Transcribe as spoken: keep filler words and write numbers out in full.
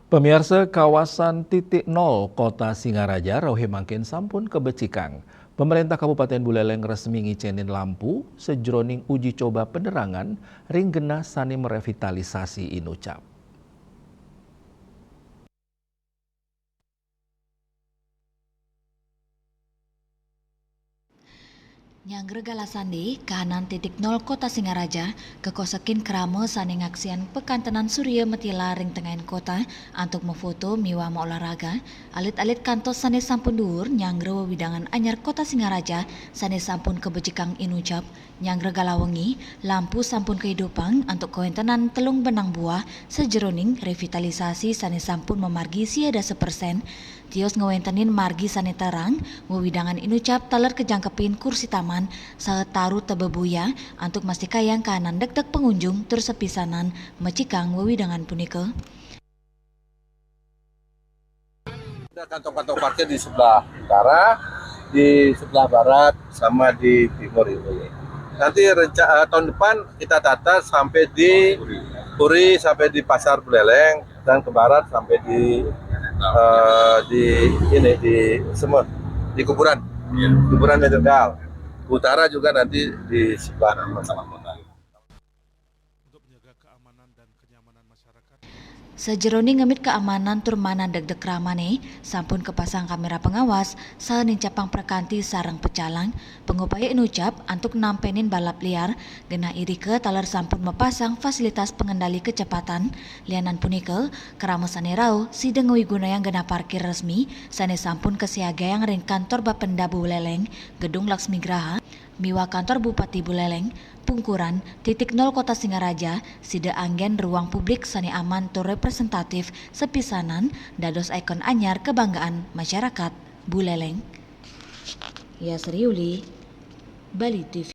Pemirsa, kawasan titik nol Kota Singaraja rauh mangkin sampun kabecikang. Pemerintah Kabupaten Buleleng resmi ngicenin lampu sajeroning uji coba penerangan ring genah sane merevitalisasi Inucap. Nyanggra galah sande, kahanan titik nol Kota Singaraja kakosekin krama sane ngaksian pakantenan surya matilar ring tengahin kota antuk mafoto miwah maolahraga. Alit-alit kantos sane sampun duur nyanggra wewidangan anyar Kota Singaraja sane sampun kabecikang Inucap. Nyanggra galah wengi, lampu sampun kaidupang antuk kawentenan telung benang buah sajeroning revitalisasi sane sampun mamargi sia dasa persen. Tios ngwentenin margi sane terang, wewidangan Inucap taler kajangkepin kursi taman saha taru tebebuyah antuk mastikayang kahanan degdeg pangunjung tur sapisanan mecikang wewidangan punika. Ada kantong-kantong parkir di sebelah utara, di sebelah barat, sama di timur itu. Nanti renca-, eh, tahun depan kita tata sampai di Puri, sampai di Pasar Buleleng, dan ke barat sampai di, eh, di ini, di Semut, di kuburan, kuburan Metodal. Utara juga nanti di sebelah. Untuk menjaga keamanan dan kenyamanan masyarakat. Sajeroning ngemit keamanan tur manah degdeg kramane, sampun kapasang kamera pengawas saha nincapang prakanti sareng pecalang, pangupaya Inucap antuk nampenin balap liar, genah irika taler sampun mapasang fasilitas pengendali kecepatan. Lianan punika, krama sane rauh sida ngawigunayang genah parkir resmi sane sampun kasiagayang ring Kantor Bapenda Buleleng, Gedung Laksmi Graha, miwah Kantor Bupati Buleleng, pungkuran, titik nol Kota Singaraja, sida anggen ruang publik sane aman tur representatif sapisanan dados ikon anyar kabanggaan masyarakat Buleleng. Yasri Uli, Bali T V.